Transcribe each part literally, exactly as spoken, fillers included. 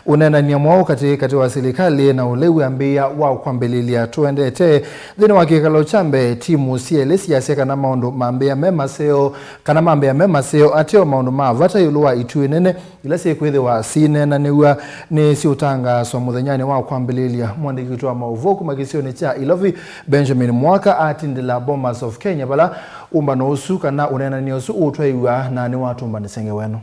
Ũneenany'a mwaũ katĩ katĩ wa silikalĩ na ũlei wĩambĩĩa wa kwambĩlĩlya tũendete? Nthĩnĩ wa kĩkalo kya mbee, timu syelĩ syasya kana maũndũ mambĩĩa me maseo, kana mambĩĩa me maseo, ateo maũndũ ma vata ĩũlũ wa itu nene ila syĩkwĩthĩwa sineenanĩw'a nĩ siũtangaaswa mũthenyanĩ wa kwambĩlĩlya. Mũandĩki witũ wa maũvoo kuma kĩsionĩ kya Ilovi, Benjamin Mwaka, atindĩla Bomas of Kenya vala ũmbano ũsu kana ũneenany'a ũsu ũtwaĩw'a na nĩwatũmbanĩsya ngewa ĩno.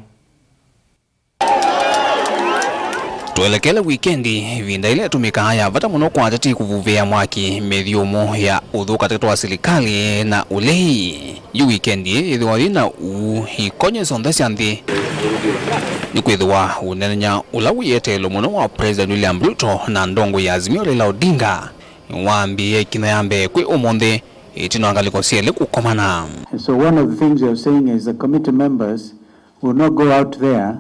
Twelekele wikendi, ĩvinda ĩla ĩtũmĩkaa ya vata mũno kwa ateti kũvuvĩa mwaki mĩthyũmũ ya ũthũ katĩ wa silikalĩ na ũlei. Yu wikendi ĩĩ yĩthĩwa yĩ na uu ikonyo syonthe sya nthĩ, nĩkwĩthĩwa ũneenany'a ũla wĩeteelwe mũno wa President William Ruto na ndongoi ya Azimio Raila Odinga nĩwambĩĩe ĩkinya ya mbee kwĩ ũmũnthĩ, ĩtina wa ngalĩko syelĩ kũkomana. And so one of the things you're saying is the committee members will not go out there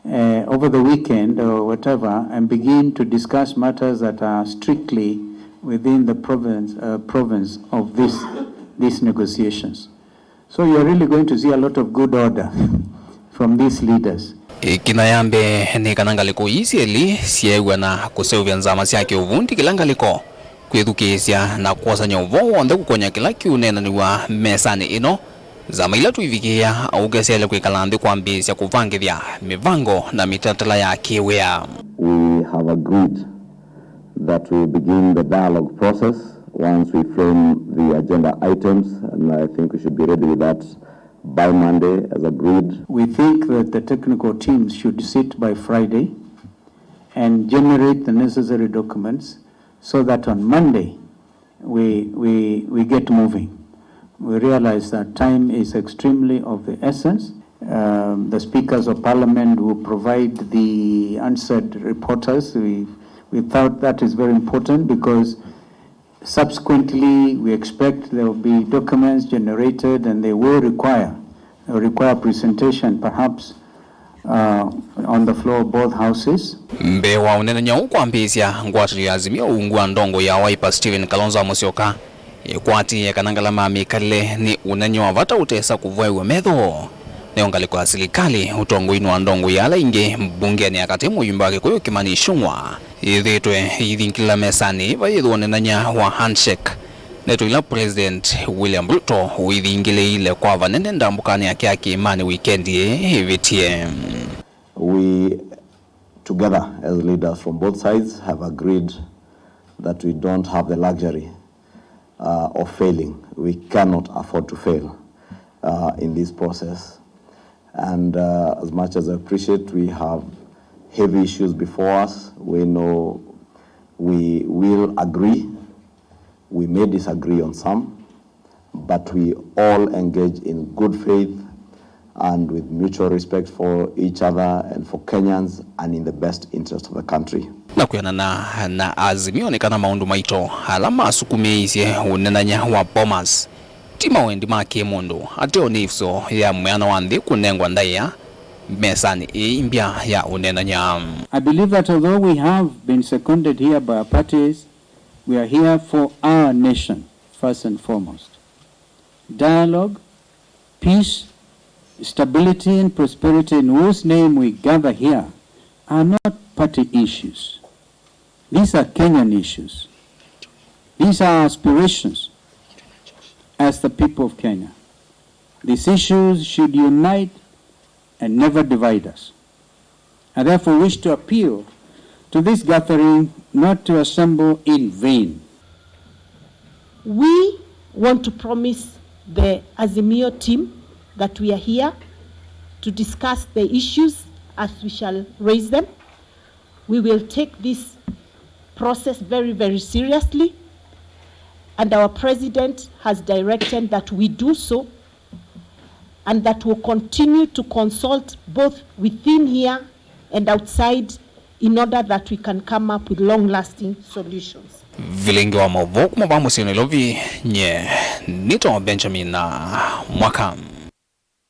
uh, over the weekend or whatever and begin to discuss matters that are strictly within the province, uh, province of this, these negotiations. So you're really going to see a lot of good order from these leaders. Ĩkinya ya mbee nĩ kana ngalĩko ii syelĩ syeew'ana kũseũvya nzama sya kĩũvundi kĩla ngalĩko kwĩthukĩĩsya na kwosany'a ũvoo w'onthe kũkonya kĩla kĩũneenanĩw'a mesanĩ ĩno. Nzama ila tũivikĩĩa aũke syaĩle kwĩkala nthĩ kwambĩĩsya kũvangĩthya mĩvango na mĩtalatala ya kĩwĩa. We have agreed that we begin the dialogue process once we frame the agenda items, and I think we should be ready with that by Monday as agreed. We think that the technical teams should sit by Friday and generate the necessary documents so that on Monday we, we, we get moving. We realize that time is extremely of the essence. Um, the speakers of parliament will provide the answered reporters. We, we thought that is very important because subsequently we expect there will be documents generated and they will require, require presentation perhaps uh, on the floor of both houses. Mbee wa ũneenany'a ũũ kwambĩĩsya, ngwatanĩo ya Azimio ungu wa ndongoi ya Wiper Stephen Kalonzo Musyoka ĩkwatĩĩe kana ngalama ya mĩkalĩle nĩ ũneenany'a wa vata ũtesa kũvoew'a metho. Nĩyo ngalĩko ya silikalĩ ũtongoinĩ wa ndongoi ya ala ingĩ mbungenĩ ya katĩ, mũyumbe wa Kĩkũyũ Kimani Ichung'wa, yĩthĩĩtwe ĩithingĩlĩla mesanĩ vai yĩthĩwa ũneenany'a wa handshake. Ndeto ila President William Ruto ũithingĩlĩĩile kwa vanene ndambũkanĩ yake ya kĩĩmanĩ wikendi ĩĩ ĩvĩtie. We, together as leaders from both sides, have agreed that we don't have the luxury uh, of failing. We cannot afford to fail uh, in this process. And uh, as much as I appreciate, we have heavy issues before us. We know we will agree. We may disagree on some, but we all engage in good faith and with mutual respect for each other and for Kenyans and in the best interest of the country. Na kwĩanana na Azimio nĩ kana maũndũ maito ala masukumĩĩisye ũneenany'a wa Bomas ti mawendi ma kĩ-mũndũ, ateo nĩ ĩvuso ya mwĩano wa nthĩ kũnengwa ndaĩa mesanĩ ĩĩ mbya ya ũneenany'a. I believe that although we have been seconded here by our parties, we are here for our nation, first and foremost. Dialogue, peace, stability, and prosperity in whose name we gather here are not party issues. These are Kenyan issues. These are aspirations as the people of Kenya. These issues should unite and never divide us. I therefore wish to appeal to this gathering not to assemble in vain. We want to promise the Azimio team that we are here to discuss the issues as we shall raise them. We will take this process very, very seriously, and our president has directed that we do so, and that will continue to consult both within here and outside in order that we can come up with long-lasting solutions. Vilingi wa maũvoo kuma va mũsyĩ Nairobi, nye nĩtawa Benjamin Mwaka.